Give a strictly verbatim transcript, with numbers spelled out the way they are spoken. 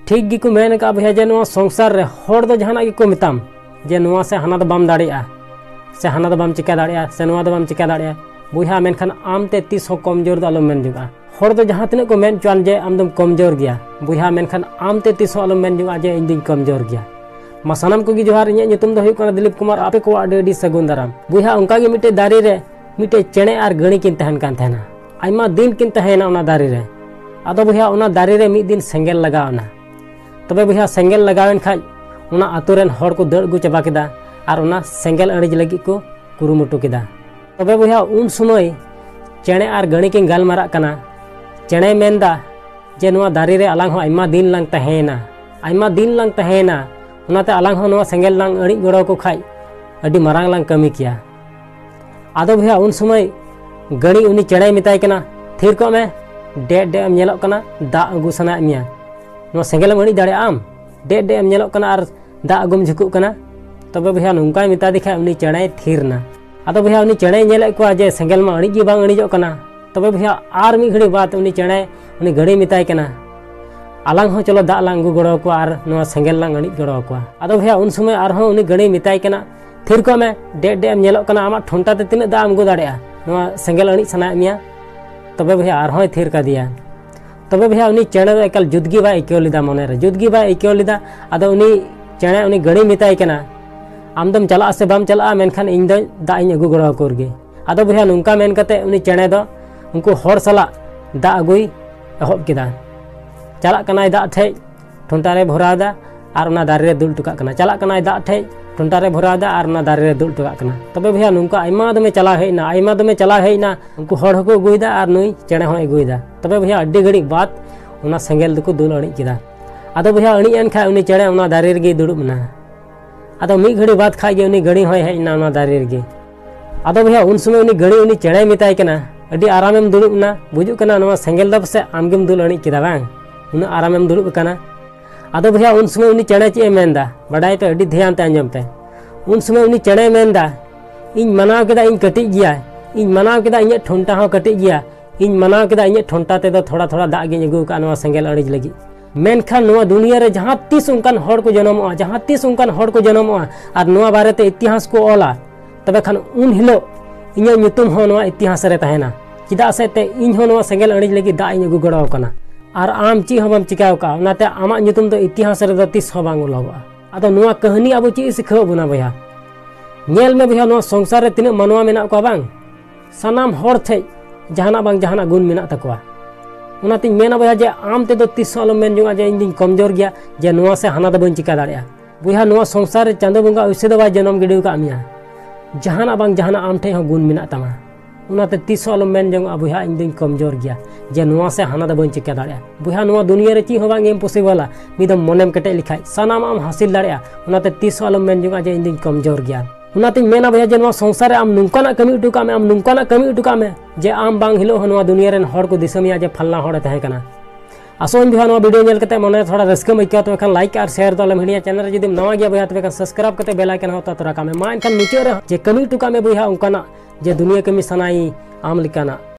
ᱴᱷᱤᱠ ᱜᱮᱠᱚ ᱢᱮᱱ ᱟᱠᱟᱫᱼᱟ ᱵᱚᱭᱦᱟ, ᱡᱮ ᱱᱚᱣᱟ ᱥᱚᱝᱥᱟᱨ ᱨᱮ ᱦᱚᱲ ᱫᱚ ᱡᱟᱦᱟᱱᱟᱜ ᱜᱮᱠᱚ ᱢᱮᱛᱟᱢ, ᱡᱮ ᱱᱚᱣᱟ ᱥᱮ ᱦᱟᱱᱟ ᱫᱚ ᱵᱟᱢ ᱫᱟᱲᱮᱭᱟᱜᱼᱟ, ᱥᱮ ᱦᱟᱱᱟ ᱫᱚ ᱵᱟᱢ ᱪᱤᱠᱟ ᱫᱟᱲᱮᱭᱟᱜᱼᱟ, ᱥᱮ ᱱᱚᱣᱟ ᱫᱚ ᱵᱟᱢ ᱪᱤᱠᱟ ᱫᱟᱲᱮᱭᱟᱜᱼᱟ ᱵᱚᱭᱦᱟ, ᱢᱮᱱᱠᱷᱟᱱ ᱟᱢ ᱛᱮ ᱛᱤᱥ ᱦᱚᱸ ᱠᱚᱢᱡᱳᱨ ᱫᱚ ᱟᱞᱚᱢ ᱢᱮᱱ ᱡᱚᱝᱼᱟ᱾ ᱦᱚᱲ ᱫᱚ ᱡᱟᱦᱟᱸ ᱛᱤᱱᱟᱹᱜ ᱠᱚ ᱢᱮᱱ ᱦᱚᱪᱚᱣᱟᱱ ᱡᱮ ᱟᱢ ᱫᱚᱢ ᱠᱚᱢᱡᱳᱨ ᱜᱮᱭᱟ ᱵᱚᱭᱦᱟ, ᱢᱮᱱᱠᱷᱟᱱ ᱟᱢ ᱛᱮ ᱛᱤᱥ ᱦᱚᱸ ᱟᱞᱚᱢ ᱢᱮᱱ ᱡᱚᱝᱼᱟ ᱡᱮ ᱤᱧ ᱫᱚᱧ ᱠᱚᱢᱡᱳᱨ ᱜᱮᱭᱟ᱾ ᱢᱟ ᱥᱟᱱᱟᱢ ᱠᱚᱜᱮ ᱡᱚᱦᱟᱨ, ᱤᱧᱟᱹᱜ ᱧᱩᱛᱩᱢ ᱫᱚ ᱦᱩᱭᱩᱜ ᱠᱟᱱᱟ ᱫᱤᱞᱤᱯ ᱠᱩᱢᱟᱨ, ᱟᱯᱮ ᱠᱚᱣᱟᱜ ᱟᱹᱰᱤ ᱟᱹᱰᱤ ᱥᱟᱹᱜᱩᱱ ᱫᱟᱨᱟᱢ᱾ ᱵᱚᱭᱦᱟ, ᱚᱱᱠᱟ ᱜᱮ ᱢᱤᱫᱴᱮᱡ ᱫᱟᱨᱮ ᱨᱮ ᱢᱤᱫᱴᱮᱡ ᱪᱮᱬᱮ ᱟᱨ ᱜᱟᱹᱲᱤ ᱠᱤᱱ ᱛᱟᱦᱮᱱ ᱠᱟᱱ ᱛᱟᱦᱮᱱᱟ᱾ ᱟᱭᱢᱟ ᱫᱤᱱ ᱠᱤᱱ ᱛᱟᱦᱮᱸᱭᱮᱱᱟ ᱚᱱᱟ ᱫᱟᱨᱮ ᱨᱮ᱾ ᱟᱫᱚ ᱵᱚᱭᱦᱟ, ᱚᱱᱟ ᱫᱟᱨᱮ ᱨᱮ ᱢᱤᱫ ᱫᱤᱱ ᱥᱮᱸᱜᱮᱞ ᱞᱟᱜᱟᱣ ᱮᱱᱟ᱾ ᱛᱚᱵᱮ ᱵᱚᱭᱦᱟ, ᱥᱮᱸᱜᱮᱞ ᱞᱟᱜᱟᱣ ᱮᱱ ᱠᱷᱟᱡ ᱚᱱᱟ ᱟᱛᱳ ᱨᱮᱱ ᱦᱚᱲ ᱠᱚ ᱫᱟᱹᱲ ᱟᱹᱜᱩ ᱪᱟᱵᱟ ᱠᱮᱫᱟ ᱟᱨ ᱚᱱᱟ ᱥᱮᱸᱜᱮᱞ ᱟᱹᱲᱤᱡ ᱞᱟᱹᱜᱤᱫ ᱠᱚ ᱠᱩᱨᱩᱢᱩᱴᱩ ᱠᱮᱫᱟ᱾ ᱛᱚᱵᱮ ᱵᱚᱭᱦᱟ, ᱩᱱ ᱥᱚᱢᱚᱭ ᱪᱮᱬᱮ ᱟᱨ ᱜᱟᱹᱲᱤ ᱠᱤᱱ ᱜᱟᱞᱢᱟᱨᱟᱜ ᱠᱟᱱᱟ᱾ ᱪᱮᱬᱮᱭ ᱢᱮᱱᱫᱟ ᱡᱮ, ᱱᱚᱣᱟ ᱫᱟᱨᱮ ᱨᱮ ᱟᱞᱟᱝ ᱦᱚᱸ ᱟᱭᱢᱟ ᱫᱤᱱ ᱞᱟᱝ ᱛᱟᱦᱮᱸᱭᱮᱱᱟ, ᱟᱭᱢᱟ ᱫᱤᱱ ᱞᱟᱝ ᱛᱟᱦᱮᱸᱭᱮᱱᱟ, ᱚᱱᱟᱛᱮ ᱟᱞᱟᱝ ᱦᱚᱸ ᱱᱚᱣᱟ ᱥᱮᱸᱜᱮᱞ ᱞᱟᱝ ᱟᱹᱲᱤᱡ ᱜᱚᱲᱚ ᱟᱠᱚ ᱠᱷᱟᱡ ᱟᱹᱰᱤ ᱢᱟᱨᱟᱝ ᱞᱟᱝ ᱠᱟᱹᱢᱤ ᱠᱮᱭᱟ᱾ ᱟᱫᱚ ᱵᱚᱭᱦᱟ, ᱩᱱ ᱥᱚᱢᱚᱭ ᱜᱟᱹᱲᱤ ᱩᱱᱤ ᱪᱮᱬᱮᱭ ᱢᱮᱛᱟᱭ ᱠᱟᱱᱟ, ᱛᱷᱤᱨ ᱠᱚᱜ ᱢᱮ, ᱰᱮᱡ ᱰᱮᱡ ᱮᱢ ᱧᱮᱞᱚᱜ ᱠᱟᱱᱟ, ᱫᱟᱜ ᱟᱹᱜᱩ ᱥᱟᱱᱟᱭᱮᱫ ᱢᱮᱭᱟ, ᱱᱚᱣᱟ ᱥᱮᱸᱜᱮᱞ ᱮᱢ ᱟᱹᱲᱤᱡ ᱫᱟᱲᱮᱭᱟᱜᱼᱟ ᱟᱢ? ᱰᱮᱡ ᱰᱮᱡ ᱮᱢ ᱧᱮᱞᱚᱜ ᱠᱟᱱᱟ ᱟᱨ ᱫᱟᱜ ᱟᱹᱜᱩᱢ ᱡᱷᱩᱠᱩᱜ ᱠᱟᱱᱟ᱾ ᱛᱚᱵᱮ ᱵᱚᱭᱦᱟ, ᱱᱚᱝᱠᱟᱭ ᱢᱮᱛᱟ ᱫᱮ ᱠᱷᱟᱡ ᱩᱱᱤ ᱪᱮᱬᱮᱭ ᱛᱷᱤᱨ ᱮᱱᱟ᱾ ᱟᱫᱚ ᱵᱚᱭᱦᱟ, ᱩᱱᱤ ᱪᱮᱬᱮᱭ ᱧᱮᱞᱮᱫ ᱠᱚᱣᱟ ᱡᱮ ᱥᱮᱸᱜᱮᱞ ᱢᱟ ᱟᱹᱲᱤᱡ ᱜᱮ ᱵᱟᱝ ᱟᱹᱲᱤᱡᱚᱜ ᱠᱟᱱᱟ᱾ ᱛᱚᱵᱮ ᱵᱚᱭᱦᱟ, ᱟᱨ ᱢᱤᱫ ᱜᱷᱟᱹᱲᱤ ᱵᱟᱫ ᱩᱱᱤ ᱪᱮᱬᱮ ᱩᱱᱤ ᱜᱟᱹᱲᱤᱭ ᱢᱮᱛᱟᱭ ᱠᱟᱱᱟ, ᱟᱞᱟᱝ ᱦᱚᱸ ᱪᱚᱞᱚ ᱫᱟᱜ ᱞᱟᱝ ᱟᱹᱜᱩ ᱜᱚᱲᱚ ᱟᱠᱚᱣᱟ ᱟᱨ ᱱᱚᱣᱟ ᱥᱮᱸᱜᱮᱞ ᱞᱟᱝ ᱟᱹᱲᱤᱡ ᱜᱚᱲᱚ ᱟᱠᱚᱣᱟ᱾ ᱟᱫᱚ ᱵᱚᱭᱦᱟ, ᱩᱱ ᱥᱚᱢᱚᱭ ᱟᱨᱦᱚᱸ ᱩᱱᱤ ᱜᱟᱹᱲᱤᱭ ᱢᱮᱛᱟᱭ ᱠᱟᱱᱟ, ᱛᱷᱤᱨ ᱠᱚᱜ ᱢᱮ, ᱰᱮᱡ ᱰᱮᱡ ᱮᱢ ᱧᱮᱞᱚᱜ ᱠᱟᱱᱟ, ᱟᱢᱟᱜ ᱴᱷᱚᱱᱴᱟ ᱛᱮ ᱛᱤᱱᱟᱹᱜ ᱫᱟᱜ ᱮᱢ ᱟᱹᱜᱩ ᱫᱟᱲᱮᱭᱟᱜᱼᱟ, ᱱᱚᱣᱟ ᱥᱮᱸᱜᱮᱞ ᱟᱹᱲᱤᱡ ᱥᱟᱱᱟᱭᱮᱫ ᱢᱮᱭᱟ? ᱛᱚᱵᱮ ᱵᱚᱭᱦᱟ, ᱟᱨᱦᱚᱸᱭ ᱛᱷᱤᱨ ᱠᱟᱫᱮᱭᱟ᱾ ᱛᱚᱵᱮ ᱵᱚᱭᱦᱟ, ᱩᱱᱤ ᱪᱮᱬᱮ ᱫᱚ ᱮᱠᱟᱞ ᱡᱩᱛ ᱜᱮ ᱵᱟᱭ ᱟᱹᱭᱠᱟᱹᱣ ᱞᱮᱫᱟ ᱢᱚᱱᱮᱨᱮ, ᱡᱩᱛ ᱜᱮ ᱵᱟᱭ ᱟᱹᱭᱠᱟᱹᱣ ᱞᱮᱫᱟ᱾ ᱟᱫᱚ ᱩᱱᱤ ᱪᱮᱬᱮ ᱩᱱᱤ ᱜᱟᱹᱲᱤᱭ ᱢᱮᱛᱟᱭ ᱠᱟᱱᱟ, ᱟᱢ ᱫᱚᱢ ᱪᱟᱞᱟᱜᱼᱟ ᱥᱮ ᱵᱟᱢ ᱪᱟᱞᱟᱜᱼᱟ, ᱢᱮᱱᱠᱷᱟᱱ ᱤᱧ ᱫᱚ ᱫᱟᱜ ᱤᱧ ᱟᱹᱜᱩ ᱜᱚᱲᱚ ᱟᱠᱚ ᱨᱮᱜᱮ᱾ ᱟᱫᱚ ᱵᱚᱭᱦᱟ, ᱱᱚᱝᱠᱟ ᱢᱮᱱ ᱠᱟᱛᱮ ᱩᱱᱤ ᱪᱮᱬᱮ ᱫᱚ ᱩᱱᱠᱩ ᱦᱚᱲ ᱥᱟᱞᱟᱜ ᱫᱟᱜ ᱟᱹᱜᱩᱭ ᱮᱦᱚᱵ ᱠᱮᱫᱟ᱾ ᱪᱟᱞᱟᱜ ᱠᱟᱱᱟᱭ ᱫᱟᱜ ᱴᱷᱮᱡ, ᱴᱷᱚᱱᱴᱟ ᱨᱮ ᱵᱷᱚᱨᱟᱣ ᱮᱫᱟ ᱟᱨ ᱚᱱᱟ ᱫᱟᱨᱮ ᱨᱮ ᱫᱩᱞ ᱦᱚᱴᱚ ᱠᱟᱜ ᱠᱟᱱᱟ᱾ ᱪᱟᱞᱟᱜ ᱠᱟᱱᱟᱭ ᱫᱟᱜ ᱴᱷᱮᱡ, ᱴᱷᱚᱱᱴᱟ ᱨᱮ ᱵᱷᱚᱨᱟᱣ ᱮᱫᱟ ᱟᱨ ᱚᱱᱟ ᱫᱟᱨᱮ ᱨᱮ ᱫᱩᱞ ᱦᱚᱴᱚ ᱠᱟᱜ ᱠᱟᱱᱟ᱾ ᱛᱚᱵᱮ ᱵᱚᱭᱦᱟ, ᱱᱚᱝᱠᱟ ᱟᱭᱢᱟ ᱫᱚᱢᱮ ᱪᱟᱞᱟᱣ ᱦᱮᱡ ᱮᱱᱟ, ᱟᱭᱢᱟ ᱫᱚᱢᱮ ᱪᱟᱞᱟᱣ ᱦᱮᱡ ᱮᱱᱟ᱾ ᱩᱱᱠᱩ ᱦᱚᱲ ᱦᱚᱸᱠᱚ ᱟᱹᱜᱩᱭᱮᱫᱟ ᱟᱨ ᱱᱩᱭ ᱪᱮᱬᱮ ᱦᱚᱸᱭ ᱟᱹᱜᱩᱭᱮᱫᱟ᱾ ᱛᱚᱵᱮ ᱵᱚᱭᱦᱟ, ᱟᱹᱰᱤ ᱜᱷᱟᱹᱲᱤᱡ ᱵᱟᱫ ᱚᱱᱟ ᱥᱮᱸᱜᱮᱞ ᱫᱚᱠᱚ ᱫᱩᱞ ᱟᱹᱲᱤᱡ ᱠᱮᱫᱟ᱾ ᱟᱫᱚ ᱵᱚᱭᱦᱟ, ᱟᱹᱲᱤᱡ ᱮᱱ ᱠᱷᱟᱡ ᱩᱱᱤ ᱪᱮᱬᱮ ᱚᱱᱟ ᱫᱟᱨᱮ ᱨᱮᱜᱮᱭ ᱫᱩᱲᱩᱵ ᱮᱱᱟ᱾ ᱟᱫᱚ ᱢᱤᱫ ᱜᱷᱟᱹᱲᱤ ᱵᱟᱫ ᱠᱷᱟᱡ ᱜᱮ ᱩᱱᱤ ᱜᱟᱹᱲᱤ ᱦᱚᱸᱭ ᱦᱮᱡ ᱮᱱᱟ ᱚᱱᱟ ᱫᱟᱨᱮ ᱨᱮᱜᱮ᱾ ᱟᱫᱚ ᱵᱚᱭᱦᱟ, ᱩᱱ ᱥᱚᱢᱚᱭ ᱩᱱᱤ ᱜᱟᱹᱲᱤ ᱩᱱᱤ ᱪᱮᱬᱮᱭ ᱢᱮᱛᱟᱭ ᱠᱟᱱᱟ, ᱟᱹᱰᱤ ᱟᱨᱟᱢᱮᱢ ᱫᱩᱲᱩᱵ ᱮᱱᱟ, ᱵᱩᱡᱩᱜ ᱠᱟᱱᱟ ᱱᱚᱣᱟ ᱥᱮᱸᱜᱮᱞ ᱫᱚ ᱯᱟᱥᱮᱡ ᱟᱢᱜᱮᱢ ᱫᱩᱞ ᱟᱹᱲᱤᱡ ᱠᱮᱫᱟ ᱵᱟᱝ, ᱩᱱᱟᱹᱜ ᱟᱨᱟᱢᱮᱢ ᱫᱩᱲᱩᱵ ᱟᱠᱟᱱᱟ᱾ ᱟᱫᱚ ᱵᱚᱭᱦᱟ, ᱩᱱ ᱥᱚᱢᱚᱭ ᱩᱱᱤ ᱪᱮᱬᱮ ᱪᱮᱫ ᱮ ᱢᱮᱱᱫᱟ ᱵᱟᱰᱟᱭ ᱯᱮ, ᱟᱹᱰᱤ ᱫᱷᱮᱭᱟᱱ ᱛᱮ ᱟᱸᱡᱚᱢ ᱯᱮ᱾ ᱩᱱ ᱥᱚᱢᱚᱭ ᱩᱱᱤ ᱪᱮᱬᱮᱭ ᱢᱮᱱᱫᱟ, ᱤᱧ ᱢᱟᱱᱟᱣ ᱠᱮᱫᱟ ᱤᱧ ᱠᱟᱹᱴᱤᱡ ᱜᱮᱭᱟ, ᱤᱧ ᱢᱟᱱᱟᱣ ᱠᱮᱫᱟ ᱤᱧᱟᱹᱜ ᱴᱷᱚᱱᱴᱟ ᱦᱚᱸ ᱠᱟᱹᱴᱤᱡ ᱜᱮᱭᱟ, ᱤᱧ ᱢᱟᱱᱟᱣ ᱠᱮᱫᱟ ᱤᱧᱟᱹᱜ ᱴᱷᱚᱱᱴᱟ ᱛᱮᱫᱚ ᱛᱷᱚᱲᱟ ᱛᱷᱚᱲᱟ ᱫᱟᱜ ᱜᱤᱧ ᱟᱹᱜᱩ ᱟᱠᱟᱫᱼᱟ ᱱᱚᱣᱟ ᱥᱮᱸᱜᱮᱞ ᱟᱹᱲᱤᱡ ᱞᱟᱹᱜᱤᱫ᱾ ᱢᱮᱱᱠᱷᱟᱱ ᱱᱚᱣᱟ ᱫᱩᱱᱤᱭᱟᱹ ᱨᱮ ᱡᱟᱦᱟᱸ ᱛᱤᱥ ᱚᱱᱠᱟᱱ ᱦᱚᱲ ᱠᱚ ᱡᱚᱱᱚᱢᱚᱜᱼᱟ, ᱡᱟᱦᱟᱸ ᱛᱤᱥ ᱚᱱᱠᱟᱱ ᱦᱚᱲ ᱠᱚ ᱡᱚᱱᱚᱢᱚᱜᱼᱟ ᱟᱨ ᱱᱚᱣᱟ ᱵᱟᱨᱮᱛᱮ ᱤᱛᱤᱦᱟᱥ ᱠᱚ ᱚᱞᱟ, ᱛᱚᱵᱮ ᱠᱷᱟᱱ ᱩᱱ ᱦᱤᱞᱳᱜ ᱤᱧᱟᱹᱜ ᱧᱩᱛᱩᱢ ᱦᱚᱸ ᱱᱚᱣᱟ ᱤᱛᱤᱦᱟᱥ ᱨᱮ ᱛᱟᱦᱮᱱᱟ᱾ ᱪᱮᱫᱟᱜ ᱥᱮ ᱛᱮ ᱤᱧ ᱦᱚᱸ ᱱᱚᱣᱟ ᱥᱮᱸᱜᱮᱞ ᱟᱹᱲᱤᱡ ᱞᱟᱹᱜᱤᱫ ᱫᱟᱜ ᱤᱧ ᱟᱹᱜᱩ ᱜᱚᱲᱚ ᱟᱠᱟᱱᱟ ᱟᱨ ᱟᱢ ᱪᱮᱫ ᱦᱚᱸ ᱵᱟᱢ ᱪᱤᱠᱟᱹ ᱟᱠᱟᱫᱼᱟ, ᱚᱱᱟᱛᱮ ᱟᱢᱟᱜ ᱧᱩᱛᱩᱢ ᱫᱚ ᱤᱛᱤᱦᱟᱥ ᱨᱮᱫᱚ ᱛᱤᱥ ᱦᱚᱸ ᱵᱟᱝ ᱚᱞᱚᱜᱚᱜᱼᱟ᱾ ᱟᱫᱚ ᱱᱚᱣᱟ ᱠᱟᱹᱦᱱᱤ ᱟᱵᱚ ᱪᱮᱫ ᱮ ᱥᱤᱠᱷᱟᱹᱣ ᱵᱚᱱᱟ ᱵᱚᱭᱦᱟ? ᱧᱮᱞ ᱢᱮ ᱵᱚᱭᱦᱟ, ᱱᱚᱣᱟ ᱥᱚᱝᱥᱟᱨ ᱨᱮ ᱛᱤᱱᱟᱹᱜ ᱢᱟᱱᱣᱟ ᱢᱮᱱᱟᱜ ᱠᱚᱣᱟ ᱵᱟᱝ, ᱥᱟᱱᱟᱢ ᱦᱚᱲ ᱴᱷᱮᱡ ᱡᱟᱦᱟᱱᱟᱜ ᱵᱟᱝ ᱡᱟᱦᱟᱱᱟᱜ ᱜᱩᱱ ᱢᱮᱱᱟᱜ ᱛᱟᱠᱚᱣᱟ᱾ ᱚᱱᱟᱛᱤᱧ ᱢᱮᱱᱟ ᱵᱚᱭᱦᱟ ᱡᱮ ᱟᱢ ᱛᱮᱫᱚ ᱛᱤᱥ ᱦᱚᱸ ᱟᱞᱚᱢ ᱢᱮᱱ ᱡᱚᱝᱟ ᱡᱮ ᱤᱧ ᱫᱚᱧ ᱠᱚᱢᱡᱳᱨ ᱜᱮᱭᱟ, ᱡᱮ ᱱᱚᱣᱟ ᱥᱮ ᱦᱟᱱᱟ ᱫᱚ ᱵᱟᱹᱧ ᱪᱤᱠᱟ ᱫᱟᱲᱮᱭᱟᱜᱼᱟ᱾ ᱵᱚᱭᱦᱟ, ᱱᱚᱣᱟ ᱥᱚᱝᱥᱟᱨ ᱨᱮ ᱪᱟᱸᱫᱳ ᱵᱚᱸᱜᱟ ᱚᱭᱥᱮ ᱫᱚ ᱵᱟᱭ ᱡᱚᱱᱚᱢ ᱜᱤᱰᱤ ᱟᱠᱟᱫ ᱢᱮᱭᱟ᱾ ᱡᱟᱦᱟᱱᱟᱜ ᱵᱟᱝ ᱡᱟᱦᱟᱱᱟᱜ ᱟᱢ ᱴᱷᱮᱡ ᱦᱚᱸ ᱜᱩᱱ ᱢᱮᱱᱟᱜ ᱛᱟᱢᱟ᱾ ᱚᱱᱟᱛᱮ ᱛᱤᱥ ᱦᱚᱸ ᱟᱞᱚᱢ ᱢᱮᱱ ᱡᱚᱝᱟ ᱵᱚᱭᱦᱟ ᱤᱧ ᱫᱚᱧ ᱠᱚᱢᱡᱳᱨ ᱜᱮᱭᱟ, ᱡᱮ ᱱᱚᱣᱟ ᱥᱮ ᱦᱟᱱᱟ ᱫᱚ ᱵᱟᱹᱧ ᱪᱤᱠᱟ ᱫᱟᱲᱮᱭᱟᱜᱼᱟ᱾ ᱵᱚᱭᱦᱟ, ᱱᱚᱣᱟ ᱫᱩᱱᱤᱭᱟᱹ ᱨᱮ ᱪᱮᱫ ᱦᱚᱸ ᱵᱟᱝ impossible ᱟ᱾ ᱢᱤᱫ ᱫᱚᱢ ᱢᱚᱱᱮᱢ ᱠᱮᱴᱮᱡ ᱞᱮᱠᱷᱟᱡ ᱥᱟᱱᱟᱢᱟᱜ ᱮᱢ ᱦᱟᱥᱤᱞ ᱫᱟᱲᱮᱭᱟᱜᱼᱟ᱾ ᱚᱱᱟᱛᱮ ᱛᱤᱥ ᱦᱚᱸ ᱟᱞᱚᱢ ᱢᱮᱱ ᱡᱚᱝᱟ ᱡᱮ ᱤᱧ ᱫᱚᱧ ᱠᱚᱢᱡᱳᱨ ᱜᱮᱭᱟ᱾ ᱚᱱᱟᱛᱤᱧ ᱢᱮᱱᱟ ᱵᱚᱭᱦᱟ ᱡᱮ ᱱᱚᱣᱟ ᱥᱚᱝᱥᱟᱨ ᱨᱮ ᱟᱢ ᱱᱚᱝᱠᱟᱱᱟᱜ ᱠᱟᱹᱢᱤ ᱦᱚᱴᱚ ᱠᱟᱜ ᱢᱮ, ᱟᱢ ᱱᱚᱝᱠᱟᱱᱟᱜ ᱠᱟᱹᱢᱤ ᱦᱚᱴᱚ ᱠᱟᱜ ᱢᱮ ᱡᱮ ᱟᱢ ᱵᱟᱝ ᱦᱤᱞᱳᱜ ᱦᱚᱸ ᱱᱚᱣᱟ ᱫᱩᱱᱤᱭᱟᱹ ᱨᱮᱱ ᱦᱚᱲ ᱠᱚ ᱫᱤᱥᱟᱹ ᱢᱮᱭᱟ ᱡᱮ ᱯᱷᱟᱞᱱᱟ ᱦᱚᱲᱮ ᱛᱟᱦᱮᱸ ᱠᱟᱱᱟ᱾ ᱟᱥᱚᱜ ᱟᱹᱧ ᱵᱚᱭᱦᱟ ᱱᱚᱣᱟ video ᱧᱮᱞ ᱠᱟᱛᱮ ᱢᱚᱱᱮ ᱨᱮ ᱛᱷᱚᱲᱟ ᱨᱟᱹᱥᱠᱟᱹᱢ ᱟᱹᱭᱠᱟᱹᱣᱟ, ᱛᱚᱵᱮ ᱠᱷᱟᱱ like ᱟᱨ share ᱫᱚ ᱟᱞᱚᱢ ᱦᱤᱲᱤᱧᱟ᱾ Channel ᱨᱮ ᱡᱩᱫᱤᱢ ᱱᱟᱣᱟ ᱜᱮᱭᱟ ᱵᱚᱭᱦᱟ, ᱛᱚᱵᱮ ᱠᱷᱟᱱ subscribe ᱠᱟᱛᱮ bell icon ᱦᱚᱸ ᱚᱛᱟ ᱛᱚᱨᱟ ᱠᱟᱜ ᱢᱮ᱾ ᱢᱟ ᱮᱱᱠᱷᱟᱱ ᱢᱩᱪᱟᱹᱫ ᱨᱮ ᱡᱮ ᱠᱟᱹᱢᱤ ᱦᱚᱴᱚ ᱠᱟᱜ ᱢᱮ ᱵᱚᱭᱦᱟ ᱚᱱᱠᱟᱱᱟᱜ ᱡᱮ ᱫᱩᱱᱤᱭᱟᱹ ᱠᱟᱹᱢᱤ ᱥᱟᱱᱟᱭᱤᱧ ᱟᱢ ᱞᱮᱠᱟᱱᱟᱜ᱾